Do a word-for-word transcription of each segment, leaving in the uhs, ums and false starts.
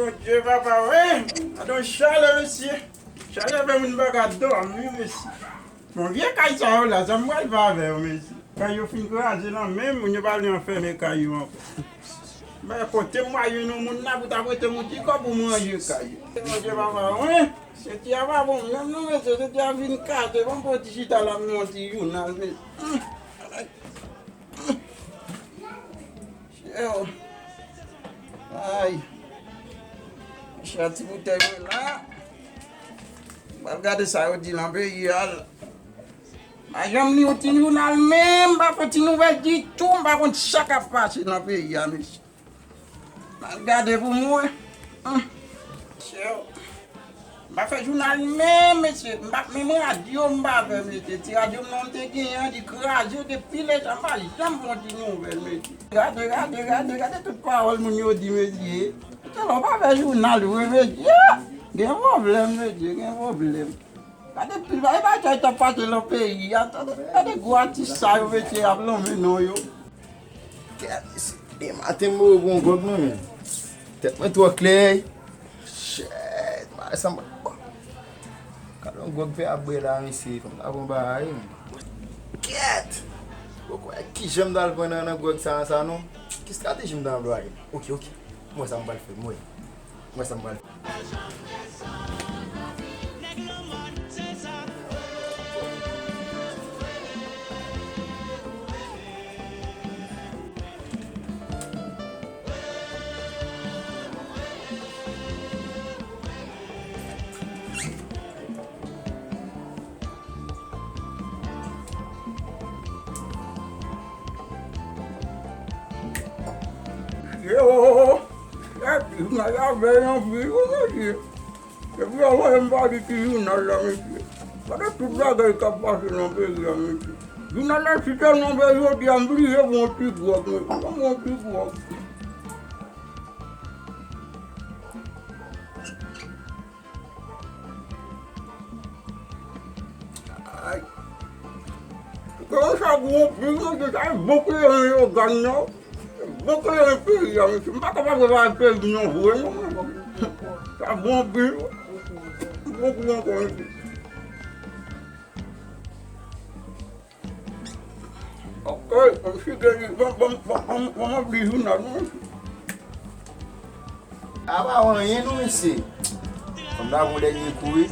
Bondye papa, wi. Gade yon chalè, mesye. Chalè fè moun pa ka dòmi, mesye. Bon, vye kay sa yo la, sa m pral fè avè yo, mesye? Kay yo fin kraze nan men m, moun yo pa vle anfèmen kay yo ankò. Men kote m pral jwenn yon moun la pou ta prete m yon ti kòb pou m ranje kay yo? Bondye papa, wi. Senti a pa bon menm non, mesye, senti a fin kraze. Bon, pou ti chita la, m yon ti jounal, mesye. Chè o. Ay. Chè, ti boutèy mwen la. M pral gade sa yo di nan peyi a la. M pa janm li yon ti jounal menm, m pa fè ti nouvèl ditou, m pa konn sa k ap pase nan peyi a, mesye. M al gade pou m wè. Hum. Chè o. M pa fè jounal menm, mesye. M pa menm radyo, m pa fè, mesye. Ti radyo m nan m te genyen an, li kraze depi lè sa, m pa janm pran ti nouvèl, mesye. Gade, gade, gade, gade tout pawòl moun yo di, mesye. Mesye, lè w pa fè jounal vre, mesye, gen pwoblèm, mesye, gen pwoblèm. Gade tout bagay, bagay sa yo t ap pase nan peyi a. Gade gwo atis sa yo, mesye, ap lonmen non yo. Kèt, mesye. Demen maten, m poko pran gwòg non, men. Tèt mwen twò klè. Shit, bagay sa m pa bon. Gade yon gwòg fè ap bwè la, mesye. Fò m ta pran bagay, men. Kèt! Poko wè kijan m ta al pran nan, nan gwòg sa, sa non. Ki estrateji m ta anplwaye? Ok, ok. M wè sa m pral fè, m wè. M wè sa m pral fè. Yo, yo, yo, yo, yo, yo, yo, Epi yo voye m pati ti jounal la, mesye. Gade tout bagay k ap pase nan peyi a, mesye. Jounal la, si tèlman bèl jodi a, m bliye pran yon ti gwòg, mesye. Ban m yon ti gwòg. Ay. Konsa gwo anpil, mesye, sa e bon kleren yo gad nan. Bon kleren peyi a, mesye. M pa kapab wè bagay peyi m nan vre, non, men. Sa bon anpil. Bon kou ankò, mesye. Ok, m chita li. Ban, ban, ban, ban, ban m abli jounal, non, mesye. A pa anyen non, mesye. Fò m ta gon dènye kou, wi.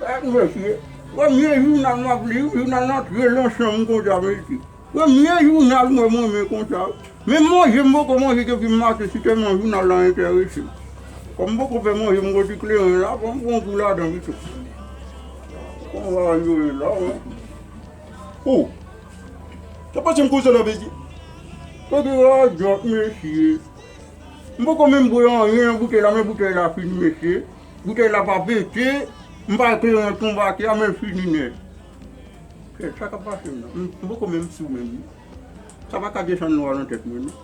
Gad mesye, premye jounal m ap li, jounal nan tre nan chanm konsa, mesye. Premye jounal mwen, mwen, mwen konsa. Menm manje m poko manje depi m maten, si tèlman jounal la enterese m. Kòm m poko fè manje, m gon ti kleren la, fò m pran kou ladan pito. Kòman yo ye la, wi? O! Sa pase m konsa la, mesye? Kote radòt, mesye? M poko menm bwè anyen nan boutèy la, men boutèy la fini, mesye. Boutèy la pa pete, m pa kleren tonbe atè a, men l fini nèt. Kèt, sa k ap pase m nan? M, m poko menm sou menm, wi. Sa pa ka desann lwa nan tèt mwen, non.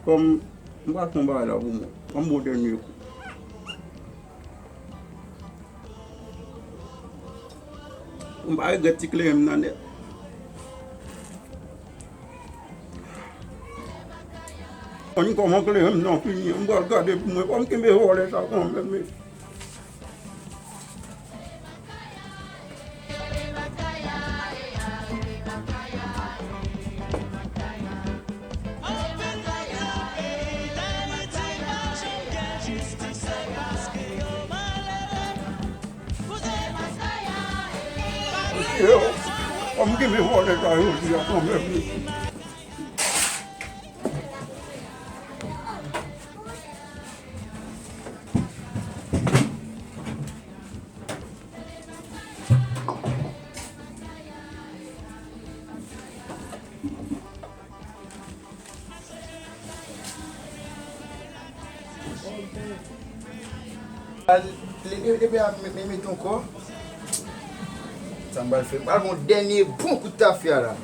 Kòm m pral fè yon bagay la pou mwen. Ban m bon dènye kou. M pa regrèt ti kleren m nan nèt. Ann kòman kleren m nan fini an, m pral gade pou mwen, fò m kenbe vòlè sa kanmenm, mesye. Mesye, fò m kenbe vòlè sa yo di a kanmenm. Al, li, li, li, li, li met ankò. Sa m pral fè, m pral fè yon dènye bon kout tafya la.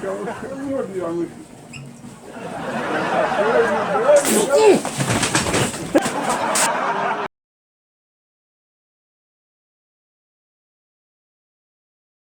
Jodi a, mesye.